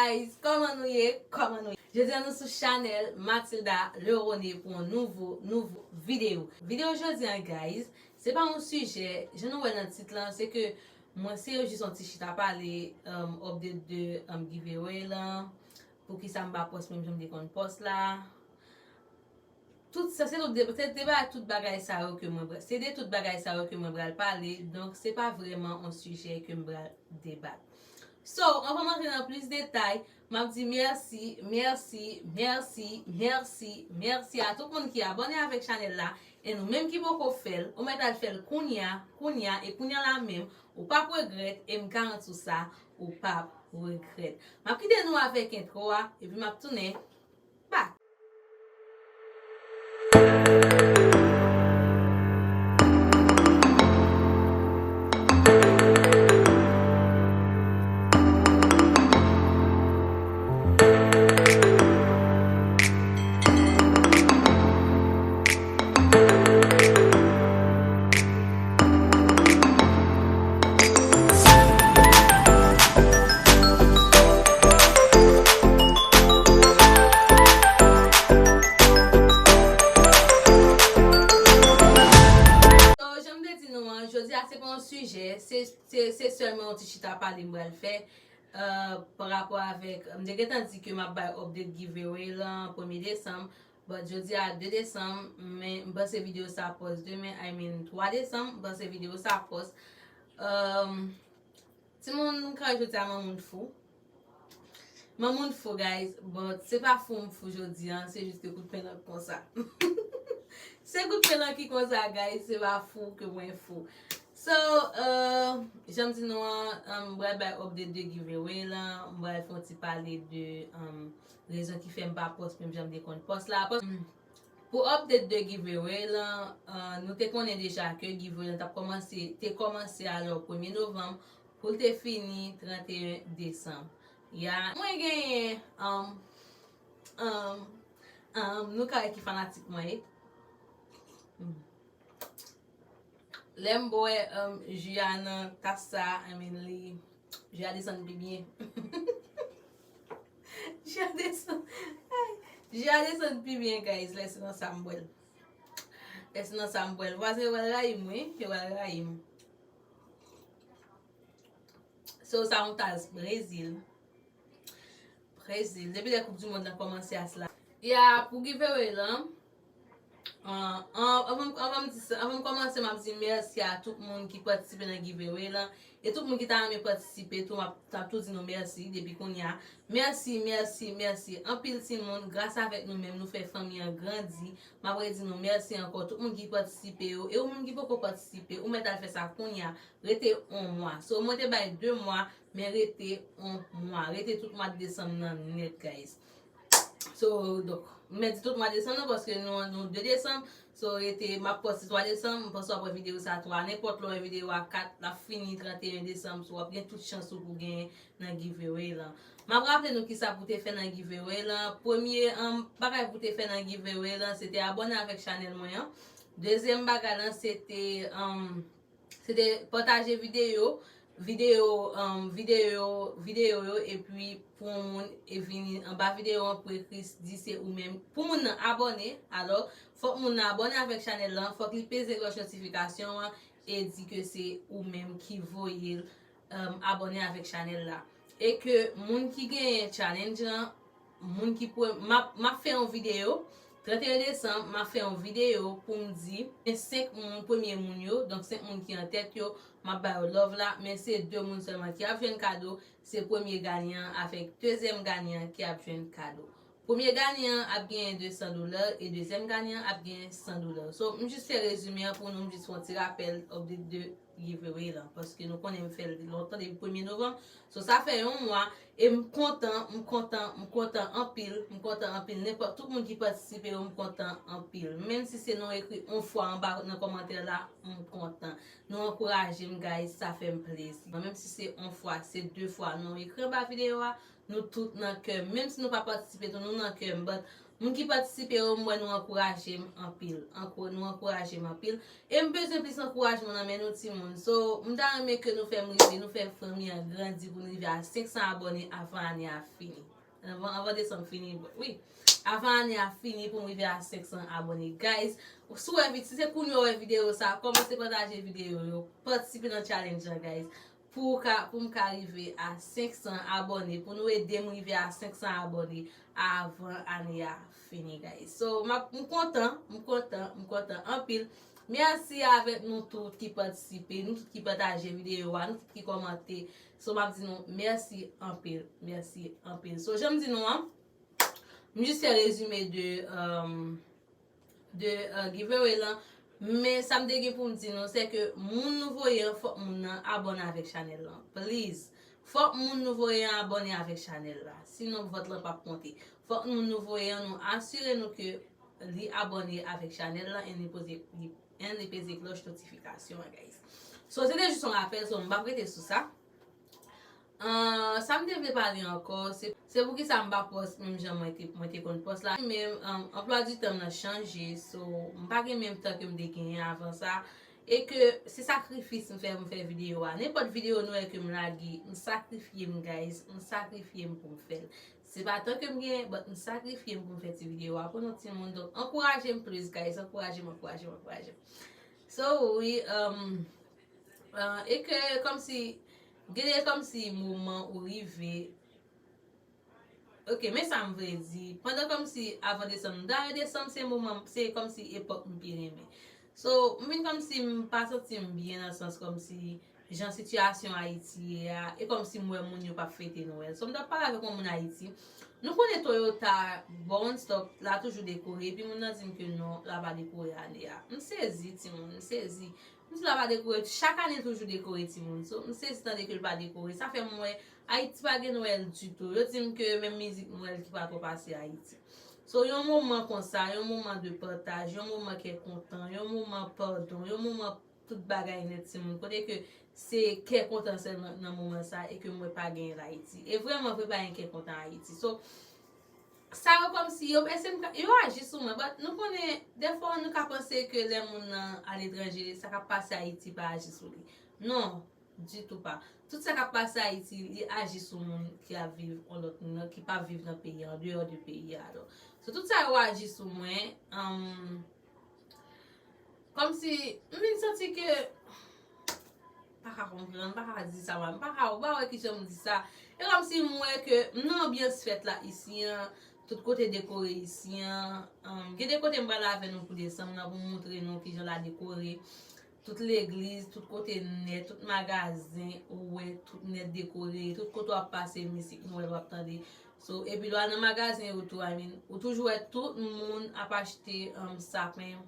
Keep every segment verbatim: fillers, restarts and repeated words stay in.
Guys, kòman nou ye? Kòman nou ye? Jodi a nou sou chanèl Mathilda Lerone pou yon nouvo, nouvo videyo. Videyo jodi a, guys, se pa yon sijè, jan nou wè nan tit lan, se ke mwen se jis yon ti chita pale, um, update de, um, giveaway lan, poukisa m pa pòs menm jan m te konn pòs la. Tout sa, se tout de, se de ba-, tout bagay sa yo ke mwen pral, se de tout bagay sa yo ke mwen pral pale, donk se pa vrèman yon sijè ke m pral debat. So, anvan m antre nan plis detay, m ap di mèsi, mèsi, mèsi, mèsi, mèsi a tout moun ki abòne avèk chanèl la, e nou menm ki poko fè l, ou mèt al fè l kounya, kounya, e kounya la menm, ou p ap regrèt, e m garanti w sa, ou p ap regrèt. M ap kite nou avèk entwo a, epi m ap tounen back. So, jan m te di nou an, jodi a se pa yon sijè, se, se, se sèlman yon ti chita pale m pral fè, euh, pa rapò avèk, m te gentan di ke m ap bay update giveaway lan premye desanm, but jodi a de desanm, men m panse videyo sa pòs demen, I mean twa desanm, m panse videyo sa pòs. Euh, Timoun, m ka jodi a manmoun fou. Manmoun fou, guys, but se pa fou m fou jodi a, se jis ke kout pen lan konsa. Se kout pen lan ki konsa, guys, se pa fou ke mwen fou. So, euh, jan m di nou an, um, m pral bay update de giveaway lan, m pral fè yon ti pale de, um, rezon ki fè m pa pòs menm jan m te konn pòs la. Pòs, um, Pou update de giveaway lan, euh, nou te konnen deja ke giveaway lan t ap kòmanse, te kòmanse alò premye novanm pou l te fini trannteyen desanm. Ya, mwen genyen, um, um, um, nou ka wè ki fanatik mwen ye. Hmm. Lè m bwè, um, ji a nan tas sa, I mean, li, ji a desann pi byen. Ji a desann, ay, ji a desann pi byen, guys, lè se nan sa m bwè l. Lè se nan sa m bwè l. Vwazen yo pral rayi m, wi, yo pral rayi m. So, sa yon taz Brezil. Brezil. Depi lè Koup di Mond lan kòmanse a sila. Ya, pou giveaway lan, an, an, anvan, anvan m di sa, anvan m kòmanse, m ap di mèsi a tout moun ki patisipe nan giveaway lan. E tout moun ki ta renmen patisipe tou, m ap, m ap tou di nou mèsi depi kounye a. Mèsi, mèsi, mèsi. Anpil timoun, gras avèk nou menm, nou fè fanmi an grandi. M ap redi nou mèsi ankò. Tout moun ki patisipe yo, e ou menm ki poko patisipe, ou mèt al fè sa kounye a. Rete yon mwa. So, mwen te bay de mwa, men rete yon mwa. Rete tout mwa desanm nan nèt, guys. So, donk, m mèt di tout mwa desanm nan, paske nou, nou de desanm. So, rete, m ap pòs twa desanm, m panse w ap wè videyo sa twa. Nenpòt lè w wè videyo a kat, l ap fini trannteyen desanm. So, w ap gen tout chans ou pou genyen nan giveaway lan. M ap raple nou kisa pou te fè nan giveaway lan. Premye, um, bagay pou te fè nan giveaway lan, se te abòne avèk chanèl mwen an. Dezyèm bagay lan, se te, um, se te pataje videyo, videyo, um, videyo, videyo yo, epi pou yon moun e vini anba videyo an pou ekri di se ou menm. Pou moun nan abòne, alò, fòk moun nan abòne avèk chanèl lan, fòk li peze klòch notifikasyon an e di ke se ou menm ki voye l, um, abòne avèk chanèl la. E ke moun ki genyen challenge lan, moun ki pre-, m ap, m ap fè yon videyo, trannteyen desanm, m ap fè yon videyo pou m di, gen senk moun, premye moun yo, donk senk moun ki an tèt yo, m ap ba yo love la, men se de moun sèlman ki ap jwenn kado, se premye ganyan avèk dezyèm ganyan ki ap jwenn kado. Premye ganyan an ap genyen de san dola e dezyèm ganyan an ap genyen san dola. So, m jis fè rezime an pou nou, m jis fè yon ti rapèl update de giveaway lan, paske nou konnen m fè l lontan, depi premye novanm. So, sa fè yon mwa, e m kontan, m kontan, m kontan anpil, m kontan anpil. Nenpòt, tout moun ki patisipe yo, m kontan anpil. Menm si se non ekri yon fwa anba nan kòmantè la, m kontan. Nou ankouraje m, guys, sa fè m plezi. Menm si se yon fwa, se de fwa, non ekri anba videyo a, nou tout nan kè m. Menm si nou pa patisipe tou, nou nan kè m. But Moun ki patisipe yo, m wè nou ankouraje m anpil. Ankou-, nou ankouraje m anpil. E m bezwen plis ankourajman nan men nou timoun. So, m ta renmen ke nou fè m rive, nou fè fanmi an grandi pou n rive a senk san abòne avan ane a fini. Avan, avan desanm fini, wi. Avan ane a fini pou m rive a senk san abòne. Guys, si w wè vid-, si se kounye w wè videyo sa, kòmanse pataje videyo yo. Patisipe nan challenge lan, guys. Pou w ka, pou m ka rive a senk san abòne, pou nou ede m rive a senk san abòne avan ane a fini, guys. So, m ap, m kontan, m kontan, m kontan anpil. Mèsi avèk nou tout ki patisipe, nou tout ki pataje videyo a, nou tout ki kòmante. So, m ap di nou mèsi anpil, mèsi anpil. So, jan m di nou an, m jis fè rezime de, um, de uh, giveaway lan. Men sa m te gen pou m di nou, se ke moun nou voye an, fòk moun nan abòne avèk chanèl lan. Please. Fòk moun nou voye an abòne avèk chanèl la. Sinon, vòt lan p ap konte. Fòk moun nou voye an, nou asire nou ke li abòne avèk chanèl lan, and li poze, li, and li peze klòch notifikasyon an, guys. So, se te jis yon rapèl, so, m p ap rete sou sa. Ah, sa m te vle pale ankò, se, se poukisa m pa pòs menm jan mwen te, mwen te konn pòs la. Men, um, anplwa di tan m nan chanje, so, m pa gen menm tan ke m te genyen avan sa. E ke se sakrifis m fè pou m fè videyo a. Nenpòt videyo nou wè ke m lage, m sakrifye m, guys. M sakrifye m pou m fè l. Se pa tan ke m genyen, but m sakrifye m pou m fè ti videyo a pou nou timoun. Donk, ankouraje m plis, guys. Ankouraje m, ankouraje m, ankouraje m. So, wi, um, uh, e ke kòmsi, gen de kòmsi moman ou rive, Ok, men sa m vle di. Pandan kòmsi avan desanm, dayè desanm se moman, se kòmsi epòk m pi renmen. So, m vin kòmsi m pa santi m byen nan sans kòmsi jan sitiyasyon Ayiti ye a, e kòmsi m wè moun yo p ap fete Nwèl. So, m t ap pale avèk yon moun Ayiti. Nou konnen Toyota, Born Stop, la toujou dekore, epi moun nan di m ke non, la pa dekore ane a. M sezi, timoun, m sezi. M di la pa dekore, chak ane l toujou dekore timoun. So, m sezi tande ke l pa dekore. Sa fè m wè Ayiti pa gen Nwèl ditou. Yo di m ke menm mizik Nwèl ki pa twò pase Ayiti. So, yon moman konsa, yon moman de pataj, yon moman kè kontan, yon moman padon, yon moman tout bagay nèt timoun. Kote ke se kè kontan sèlman nan moman sa e ke m wè pa genyen l Ayiti. E vrèman vre pa gen kè kontan Ayiti. So, sa yo kòmsi yo ese m ka, yo aji sou mwen, but nou konnen, dèfwa nou ka panse ke lè moun nan aletranje, sa k ap pase Ayiti pa aji sou li. Non, ditou pa. Tout sa k ap pase Ayiti, li aji sou moun ki ap viv yon lòt moun nan, ki pa viv nan peyi a, andeyò de peyi a. Alò, so tout sa yo aji sou mwen, um, kòmsi, m vin santi ke, pa ka konprann, m pa ka di sa, m pa ka, ou pa wè kijan m di sa. E kòmsi m wè ke m nan anbyans fèt la isi an, tout kote dekore isi an. Um, gen de kote m pral avè nou pou desanm nan pou m moutre nou kijan la dekore. Tout legliz, tout kote nèt, tout magazen, ou wè, tout nèt dekore, tout kote w ap pase, mizik Nwèl w ap tande. So, epi lè w al nan magazen yo tou, I mean, ou toujou wè tout moun ap achte, um, sapen,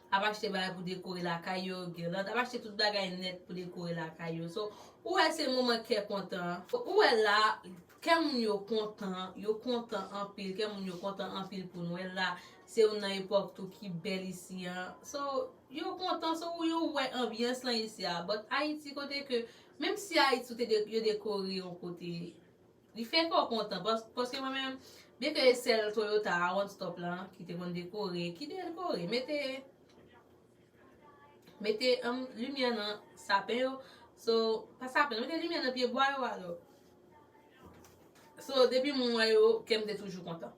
ap achte bagay pou dekore lakay yo, girland, ap achte tout bagay nèt pou dekore lakay yo. So, ou wè se moman kè kontan. Ou wè la, kè moun yo kontan, yo kontan anpil, kè moun yo kontan anpil pou Nwèl la. Se youn nan epòk tou ki bèl isi an. So, yo kontan, so, yo wè anbyans lan isi a. But Ayiti kote ke, menm si Ayiti ou te de, yo dekore yon kote, li fè kè w kontan. Pas-, paske mwen menm, byen ke e sèl Toyota a One Stop lan ki te konn dekore, ki dekore, mete, mete, um, limyè nan sapen yo. So, pa sapen, mete limyè nan pye bwa yo alò. So, depi m wè yo, kè m te toujou kontan.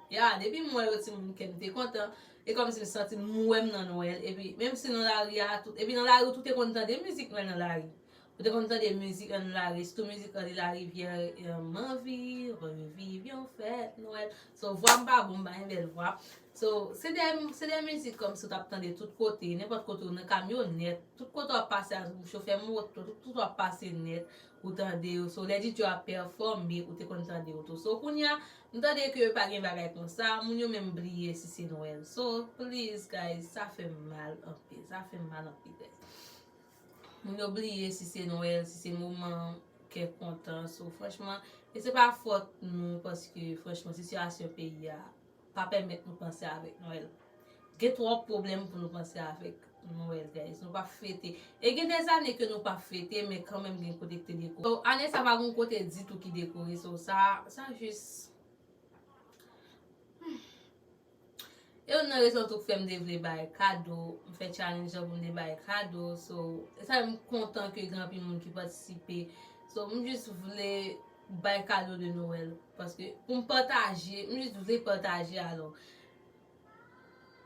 Ya, depi m wè yo, timoun, kè m te kontan. E kòmsi m santi m wè m nan Nwèl. Epi, menm si nan lari a, tout, epi nan lari, ou tou te konn tande mizik Nwèl nan lari. Ou te konn tande mizik nan lari, sitou mizik Andy Larivière, eh, m anvi reviv yon fèt Nwèl. So, vwa m pa bon, m pa gen bèl vwa. So, se de, se de mizik kòmsi ou t ap tande tout kote, nenpòt kote, ou nan kamyonèt, tout kote w ap pase a, ou chofè moto, tout, tout w ap pase nèt, ou tande yo. So, lè D J a pèfòme, ou te konn tande yo tou. So, kounye a, m tande ke pa gen bagay konsa, moun yo menm bliye si se Nwèl. So, please, guys, sa fè m mal anpil, sa fè m mal anpil, guys. Moun yo bliye si se Nwèl, si se moman kè kontan. So, franchman, e se pa fòt nou, paske, franchman, sitiyasyon peyi a pa pèmèt nou panse avèk Nwèl. Gen twòp pwoblèm pou nou panse avèk Nwèl, guys. Nou pa fete. E gen dèzane ke nou pa fete, men kanmenm gen kote ki te dekore. So, ane sa pa gen kote ditou ki dekore. So, sa, sa jis, E youn nan rezon tou k fè m te vle bay kado, m fè challenge lan pou m te bay kado. So, e sa m kontan ke gen anpil moun ki patisipe. So, m jis vle bay kado de Nwèl. Paske pou m pataje, m jis vle pataje alò.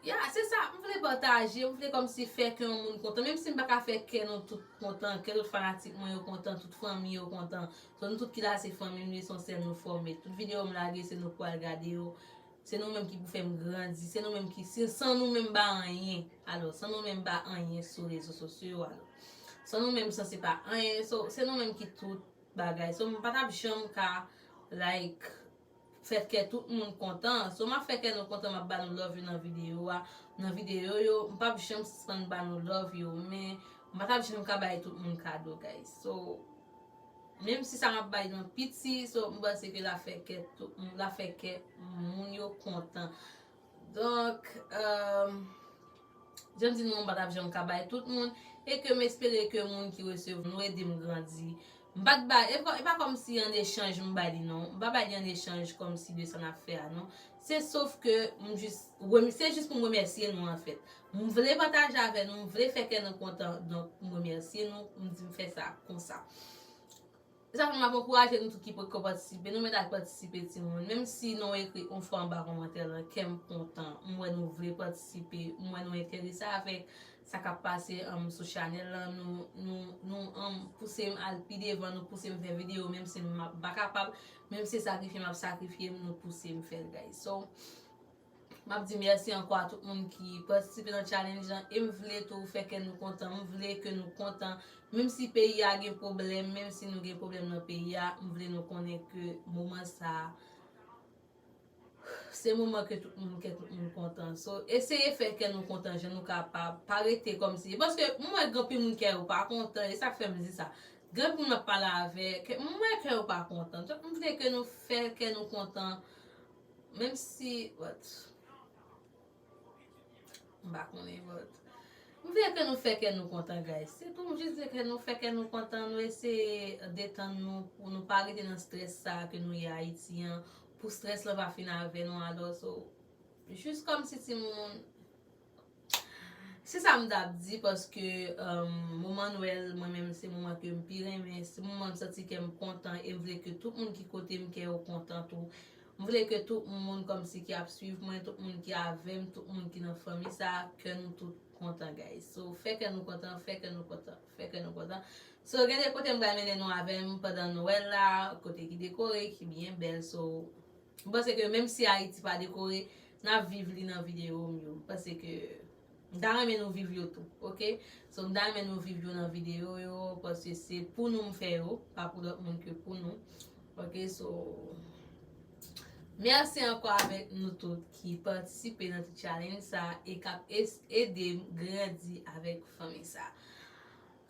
Ya, se sa, m vle pataje, m vle kòmsi fè kè yon moun kontan. Menm si m pa ka fè kè nou tout kontan, kè tout fanatik mwen yo kontan, tout fanmi yo kontan. So, nou tout ki la se fanmi m, nou se yon sèl nou fòme. Tout videyo m lage, se nou k pral gade yo. Se nou menm ki pou fè m grandi, se nou menm ki, se, san nou menm m pa anyen. Alò, san nou menm m pa anyen sou rezo sosyo yo, alò. San nou menm m sanse pa anyen, so, se nou menm ki tout bagay. So, m pa t ap janm ka, like, fè kè tout moun kontan. So, m ap fè kè nou kontan, m ap ba nou love yo nan videyo a. Nan videyo yo, m p ap janm sispann ba nou love yo, men m pa t ap janm ka bay tout moun kado, guys. So, menm si sa m ap bay nan piti, so, m panse ke l ap fè kè tout moun, l ap fè kè moun yo kontan. Donk, um, jan m di nou, m pa t ap janm ka bay tout moun, e ke m espere ke moun ki resevwa nou ede m grandi. M pa t bay, e pa, e pa kòmsi an echanj m bay li non. M pa bay li an echanj kòmsi de sa n ap fè a non. Se sof ke m jis, remi-, se jis pou m remèsye nou anfèt. M vle pataje avè nou, m vle fè kè nou kontan, donk m remèsye nou, m di m fè sa konsa. E sa fè m ap ankouraje nou tout ki poko patisipe, nou mèt al patisipe timoun. Menm si nou ekri yon fwa anba kòmantè lan, kè m kontan. M wè nou vle patisipe, m wè nou enterese avèk sa k ap pase, um, sou chanèl lan. Nou, nou, nou, um, pouse m al pi devan, nou pouse m fè videyo, menm si m ap, pa kapab, menm si se sakrifye m ap sakrifye m, nou pouse m fè l, guys. So, m ap di mèsi ankò a tout moun ki patisipe nan challenge lan, e m vle tou fè kè nou kontan, m vle ke nou kontan, menm si peyi a gen pwoblèm, menm si nou gen pwoblèm nan peyi a, m vle nou konnen ke moman sa a, se moman ke tout moun, kè tout moun kontan. So, eseye fè kè nou kontan jan nou kapab, pa rete kòmsi, paske m wè gen anpil moun kè yo pa kontan, e sa k fè m di sa. Gen anpil moun m ap pale avè, kè, m wè kè yo pa kontan. Donk, m vle ke nou fè kè nou kontan, menm si, what? M pa konnen, but m vle ke nou fè kè nou kontan, guys. Se tou, m jis vle ke nou fè kè nou kontan, nou eseye detann nou, pou nou pa rete nan strès sa a ke nou ye Ayiti an, pou strès lan pa fin avè nou, alò, so, jis kòmsi timoun, se sa m t ap di, paske, um, moman Nwèl, mwen menm, se moman ke m pi renmen, se moman m santi kè m kontan, e m vle ke tout moun ki kote m, kè yo kontan tou. M vle ke tout moun kòmsi ki ap swiv mwen, tout moun ki avè m, tout moun ki nan fanmi sa, kè nou tout kontan, guys. So, fè kè nou kontan, fè kè nou kontan, fè kè nou kontan. So, gen de kote m pral mennen nou avè m pandan Nwèl la, kote ki dekore, ki byen bèl. So, m panse ke menm si Ayiti pa dekore, n ap viv li nan videyo m yo. M panse ke m ta renmen nou viv yo tou, oke? So, m ta renmen nou viv yo nan videyo yo, paske se pou nou m fè yo, pa pou lòt moun ke pou nou. Oke, so, mèsi ankò avèk nou tout ki patisipe nan ti challenge sa e k ap es-, ede m grandi avèk fanmi sa.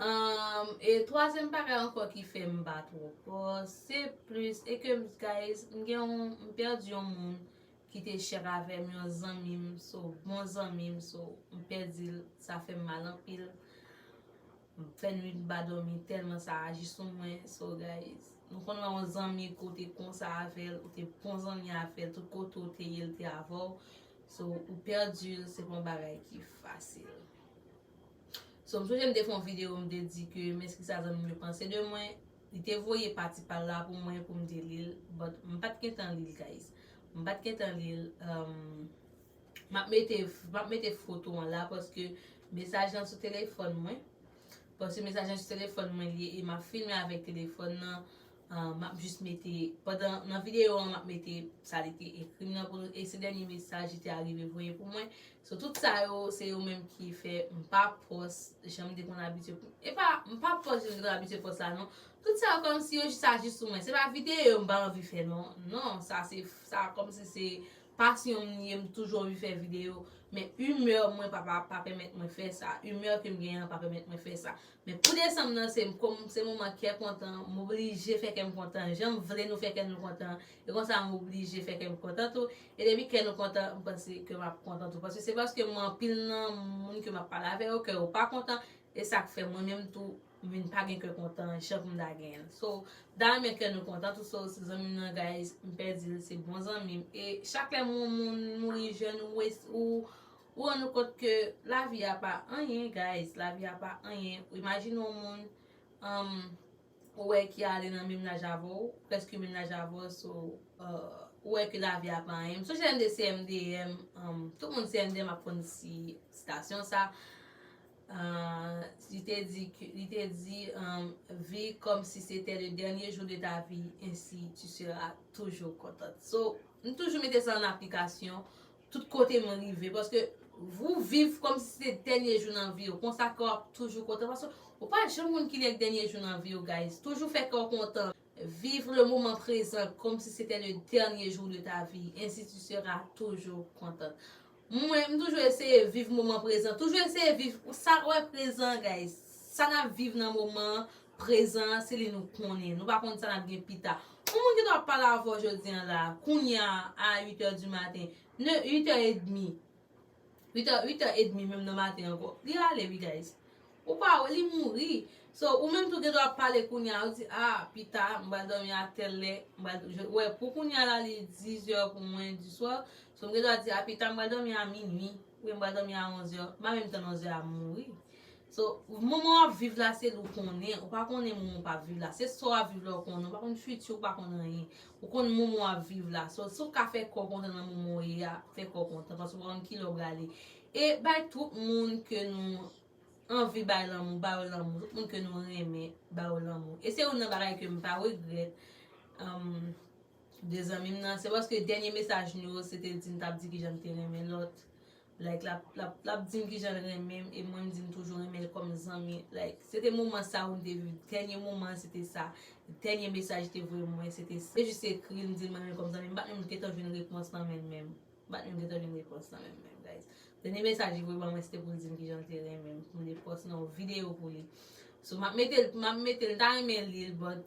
Um, e twazyèm bagay ankò ki fè m pa twò pòs, se plis, e ke, guys, m gen yon, m pèdi yon moun ki te chè avè m, yon zanmi m, so, bon zanmi m, so, m pèdi l, sa fè m mal anpil. M fè nwit m pa dòmi tèlman sa aji sou mwen, so, guys. Nou konn wè yon zanmi ke w te konsa avè l, ou te bon zanmi avè l, tout kote w te ye, l te avè w. So, ou pèdi l, se pa yon bagay ki fasil. So, m sonje m te fè yon videyo, m te di ke, men kisa zanmi m yo panse de mwen. Li te voye pati pa l la pou mwen, pou m te li l, but m pa t gentan li l, guys. M pa t gentan li l, um, m ap mete, m ap mete foto an la, paske mesaj lan sou telefòn mwen. Paske mesaj lan sou telefòn mwen li ye, e m ap filme avèk telefòn nan. Ah, m ap jis mete, pandan, nan videyo an, m ap mete sa li te ekri m nan pou nou, e se dènye mesaj li te arive voye pou mwen. So, tout sa yo, se yo menm ki fè m pa pòs, jan m te konn abitye pou, e pa, m pa pòs jan m te konn abitye pòs la, non. Tout sa yo kòmsi yo jis aji sou mwen. Se pa videyo m pa anvi fè, non. Non, sa se, sa kòmsi se pasyon m li ye, m toujou anvi fè videyo, men imè mwen pa, pa, pa pèmèt mwen fè sa. Imè ke m genyen an pa pèmèt mwen fè sa. Men pou desanm nan, se m, kòm se moman kè kontan, m oblije fè kè m kontan. Jan m vle nou fè kè nou kontan, e konsa m oblije fè kè m kontan tou. E depi kè nou kontan, m panse ke m ap kontan tou. Paske se paske mwen anpil nan moun ke m ap pale avè yo, kè yo pa kontan, e sa k fè mwen menm tou, m vin pa gen kè kontan jan pou m ta genyen l. So, m ta renmen kè nou kontan tou. So, se zanmi m nan, guys, m pèdi l, se bon zanmi m. E chak lè yon moun mouri jèn, ou, ou, ou rann ou kont ke lavi a pa anyen, guys, lavi a pa anyen. Imajine yon moun, um, ou wè ki ale nan menm laj avè w, prèske menm laj avè w, so, uh, ou wè ke lavi a pa anyen. M sonje lè m te C M D M, um, tout moun C M D M ap konn si sitasyon sa. Uh, li te di, li te di, um, vis comme si c'était le dernier jour de ta vie, ainsi tu seras toujours contente. So, m toujou mete sa an aplikasyon tout kote mwen rive, paske ou viv kòm si se te dènye jou nan vi w, konsa kè w ap toujou kontan, paske ou pa janm konn kilè k dènye jou nan vi w, guys. Toujou fè kè w kontan. Vivre le moment présent comme si c'était le dernier jour de ta vie, ainsi tu seras toujours contente. Mwen, m toujou eseye viv moman prezan. Toujou eseye viv sa w wè prezan, guys. Sa n ap viv nan moman prezan an, se li nou konnen. Nou pa konn sa n ap gen pita. Yon moun ki t ap pale avè w jodi an la, kounye a, a uit è di maten, ne, uit è edmi. Uit è, uit è edmi menm nan maten ankò. Li ale, wi, guys. Ou pa wè, li mouri. So, ou menm tou gen dwa ap pale kounye a, ou di, "Ah, pita, m pral dòmi a tèl lè, m pral," je, wè, pou kounye a la, li diz è pou mwen di swa. So, m gen dwa di, "Ah, pita, m pral dòmi a minui, oubyen m pral dòmi a onz è." M pa menm tann onz è a mouri. So, moman w ap viv la, se li w konnen. Ou pa konnen moman w ap viv la. Se sa w ap viv la w konnen. Ou pa konn fiti, ou pa konn anyen. Ou konn moman w ap viv la. So, si w ka fè kò w kontan nan moman w ye a, fè kò w kontan. Paske ou pa konn kilè w prale. E bay tout moun ke nou anvi bay lanmou, ba yo lanmou. Tout moun ke nou renmen, ba yo lanmou. E se youn nan bagay ke m pa regrèt, um, de zanmi m nan. Se paske dènye mesaj nou yo, se te di n t ap di kijan n te renmen lòt. Like, l ap, l ap, l ap di m kijan l renmen m, e mwen m di m toujou renmen l kòm zanmi. Like, se te moman sa yo m te viv. Dènye moman an, se te sa. Dènye mesaj li te voye mwen, se te sa. M te jis ekri l, m di l mwen renmen l kòm zanmi. M pa t menm gentan jwenn repons nan men l menm. M pa t menm gentan jwenn repons nan men l menm, guys. Dènye mesaj li voye ban mwen, se te pou l di m kijan l te renmen m, pou m te pòs nan yon videyo pou li. So, m ap mete l, m ap mete l, m ta renmen li l, but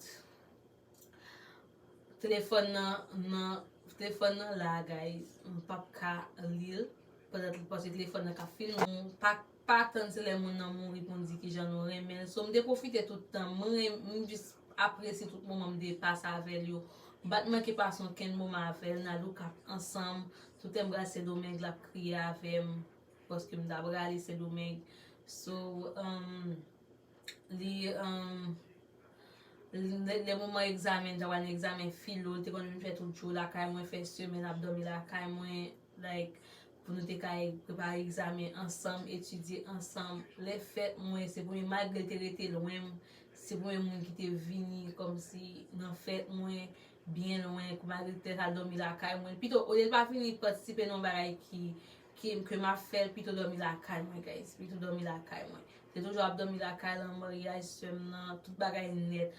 telefòn nan, nan, telefòn nan la, guys. M p ap ka li l pandan, paske telefòn nan ka filme. M pa, pa tann se lè moun nan mouri pou n di kijan nou renmen l. So, m te pwofite tout tan. Mwen, m jis apresye tout moman m te pase avè l yo. M pa t manke pase okenn moman avè l. N al okap ansanm. Tout lè m pral Sendomeng, l ap kriye avè m. Paske m ta prale Sendomeng. So, um, li, um, lè, lè moman egzamen, m ta pral nan egzamen filo, l te konn vin fè tout jou lakay mwen, fè semèn ap dòmi lakay mwen, like, pou nou te ka prepare egzamen ansanm, etidye ansanm. Lè fèt mwen, se premye, malgre l te rete lwen m, se premye moun ki te vini kòmsi nan fèt mwen, byen lwen, malgre l te al dòmi lakay mwen. Pito, olye l pa vini patisipe nan yon bagay ki, ki, ke m ap fè, l pito dòmi lakay mwen, guys. Pito dòmi lakay mwen. Te toujou ap dòmi lakay lan, maryaj sè m nan, tout bagay nèt.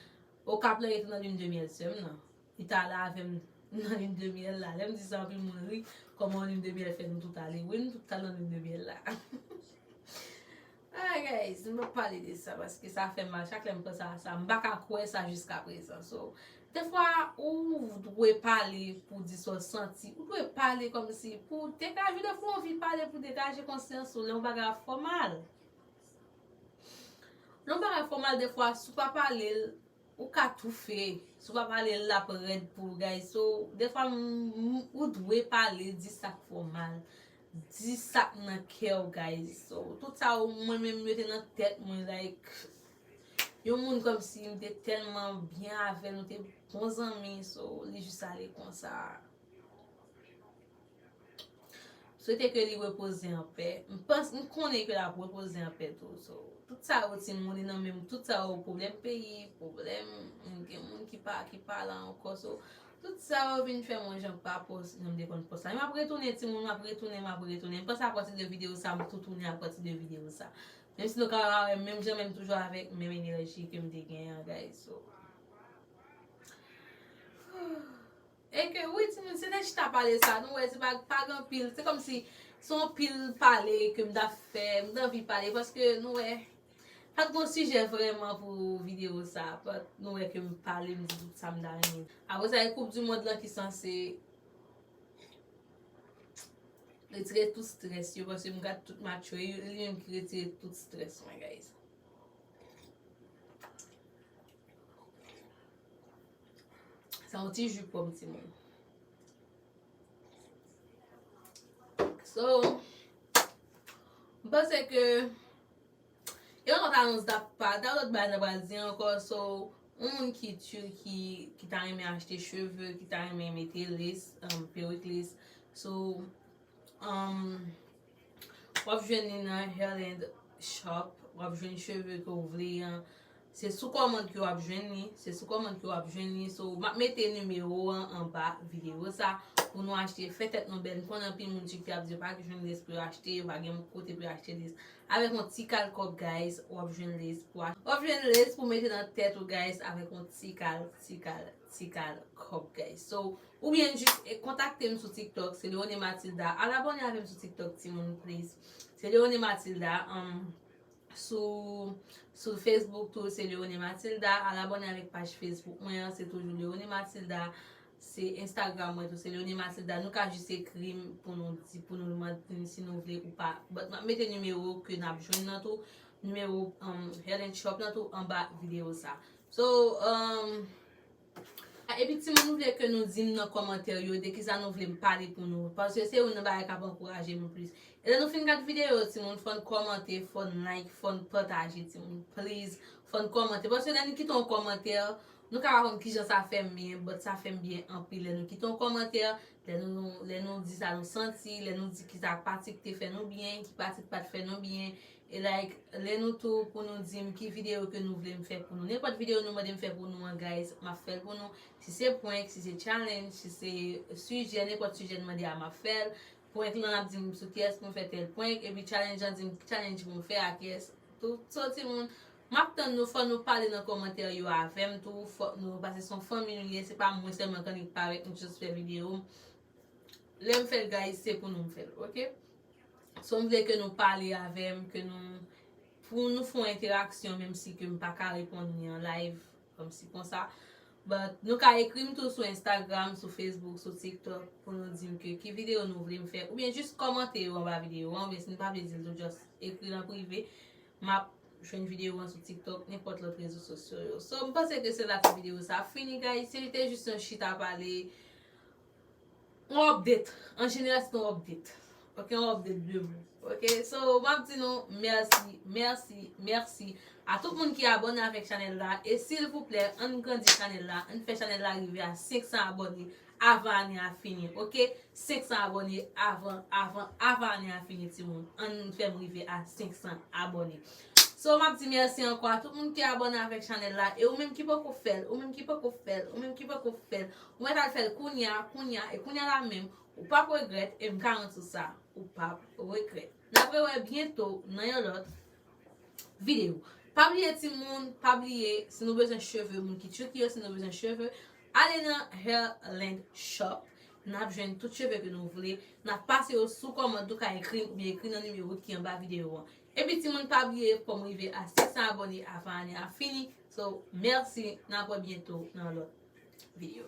Okap lan rete nan lune de miel sè m nan. Li t ale avè m nan lune de miel la. Lè m di sa, anpil moun ri. Kòman lune de miel fè nou tout ale? Wi, nou tout t al nan lune de miel la. Ah, guys, m p ap pale de sa paske sa fè m mal. Chak lè m panse a sa, m pa ka kwè sa jiska prezan. So, defwa, ou dwe pale pou di sa w santi. Ou dwe pale kòmsi pou degaje. Defwa, ou anvi pale pou degaje konsyans ou lè yon bagay ap fè w mal. Lè yon bagay fè w mal, defwa, si w pa pale l, ou ka toufe. Si w pa pale l, l ap rèd pou w, guys. So, defwa, m, m, ou dwe pale, di sa k fè w mal. Di sa k nan kè w, guys. So, tout sa yo, mwen menm, yo te nan tèt mwen, like, yon moun kòmsi m te tèlman byen avè l, nou te bon zanmi, so, li jis ale konsa. Swete ke li repoze an pè. M panse, m konnen ke l ap repoze an pè tou. So, tout sa yo timoun, li nan menm, tout sa yo pwoblèm peyi, pwoblèm, m gen moun ki pa, ki pa la ankò. So, tout sa yo vin fè mwen jan pa pòs, jan m te konn pòs la. M ap retounen timoun, m ap retounen, m ap retounen. M panse apati de videyo sa, m tou tounen apati de videyo sa. Menm si nou ka wè m menm jan, men m toujou avèk menm enèji ke m te genyen an, guys. So, E ke wi, timoun, se te chita pale sa, nou wè, se pa, pa gen anpil, se kòmsi se yon pil pale ke m t ap fè, m t anvi pale, paske nou wè, pa t gen sijè vrèman pou videyo sa, but nou wè ke m pale, m di tout sa m ta renmen. Apre sa, e koup di mond lan ki sanse retire tout strès yo, paske m gad tout match yo, e li menm ki retire tout strès mwen, guys. Se yon ti ji pòm, timoun. So, m panse ke e yon lòt anons da pa, da lòt bagay nan pral di ankò. So, yon moun ki Turkey, ki ta renmen achte cheve, ki ta renmen mete lace, um, perik lace. So, um, w ap jwenn li nan Hairland Shop. W ap jwenn cheve ke w vle an. Se sou kòmand ke w ap jwenn li. Se sou kòmand ke w ap jwenn li. So, m ap mete nimewo an anba videyo sa pou nou achte. Fè tèt nou bèl. M konnen anpil moun Turkey ap di yo pa jwenn lace pou yo achte, yo pa gen kote pou yo achte lace. Avèk yon ti kal kòb, guys, w ap jwenn lace pou ach-, w ap jwenn lace pou mete nan tèt ou, guys, avèk yon ti kal, ti kal, ti kal kòb, guys. So, oubyen jis, e, kontakte m sou TikTok, se Leone Matilda. Al abòne avè m sou TikTok, timoun, please. Se Leone Matilda, um, sou, sou Facebook tou, se Leone Matilda. Al abòne avèk paj Facebook mwen an, se toujou Leone Matilda. Se Instagram mwen tou, se Leone Matilda. Nou ka jis ekri m pou nou di, pou nou mande si nou vle ou pa. But m ap mete nimewo ke n ap jwenn nan tou. Nimewo, um, Hairland Shop nan tou anba videyo sa. So, um, epi timoun, nou vle ke nou di m nan kòmantè yo de kisa nou vle m pale pou nou. Paske se youn nan bagay k ap ankouraje m plis. E lè nou fin gad videyo, timoun, fò n kòmante, fò n like, fò n pataje, timoun. Please, fò n kòmante. Paske lè nou kite yon kòmantè, nou ka pa konn kijan sa fè m byen, but sa fè m byen anpil. Lè nou kite yon kòmantè, lè nou, lè nou di sa nou santi, lè nou di ki sa pati ki te fè nou byen, ki pati ki pa t fè nou byen. E, like, lè nou tou pou nou di m ki videyo ke nou vle m fè pou nou. Nenpòt videyo nou mande m fè pou nou an, guys, m ap fè l pou nou. Si se prank, si se challenge, si se sijè, nenpòt sijè n mande a, m ap fè l. Prank lan ap di m sou kiyès pou m fè tèl prank, epi challenge lan di m ki challenge pou m fè a kiyès tou. So, timoun, m ap tann nou, fò nou pale nan kòmantè yo avè m tou, fò nou, paske se yon fanmi nou ye, se pa mwen sèlman k annik parèt, m jis fè videyo. Lè m fè l, guys, se pou nou m fè l, oke? So, m vle ke nou pale avè m, ke nou, pou nou fè yon entèraksyon, menm si ke m pa ka reponn li an live, kòmsi konsa. But nou ka ekri m tou sou Instagram, sou Facebook, sou TikTok, pou nou di m ke ki videyo nou vle m fè. Oubyen jis kòmante yo anba videyo an, oubyen si nou pa vle di l tou, just ekri l an prive. M ap jwenn videyo an sou TikTok, nenpòt lòt rezo sosyo yo. So, m panse ke se la tou videyo sa ap fini, guys. Se te jis yon chita pale. Yon update. An jeneral, se yon update. Ok, yon update de mou. Ok, so, m ap di nou mèsi, mèsi, mèsi a tout moun ki abòne avèk chanèl la. E silvouplè, ann grandi chanèl la, ann fè chanèl la rive a senk san abòne avan ane a fini. Ok, senk san abòne avan, avan, avan ane a fini, timoun. Ann fè m rive a senk san abòne. So, m ap di mèsi ankò a tout moun ki abòne avèk chanèl la. E ou menm ki poko fè l, ou menm ki poko fè l, ou menm ki poko fè l, ou mèt al fè l kounye a, kounye a, e kounye a la menm, ou p ap regrèt, e m garanti w sa, ou p ap regrèt. N ap rewè byento nan yon lòt videyo. Pa bliye, timoun, pa bliye, si nou bezwen cheve, moun ki Turkey yo, si nou bezwen cheve, ale nan Hairland Shop. N ap jwenn tout cheve ke nou vle. N ap pase yo sou kòmand, ou ka ekri m oubyen ekri nan nimewo ki anba videyo an. Epi timoun, pa bliye pou m rive a senk san abòne avan ane a fini. So, mèsi, n ap wè byento nan yon lòt videyo.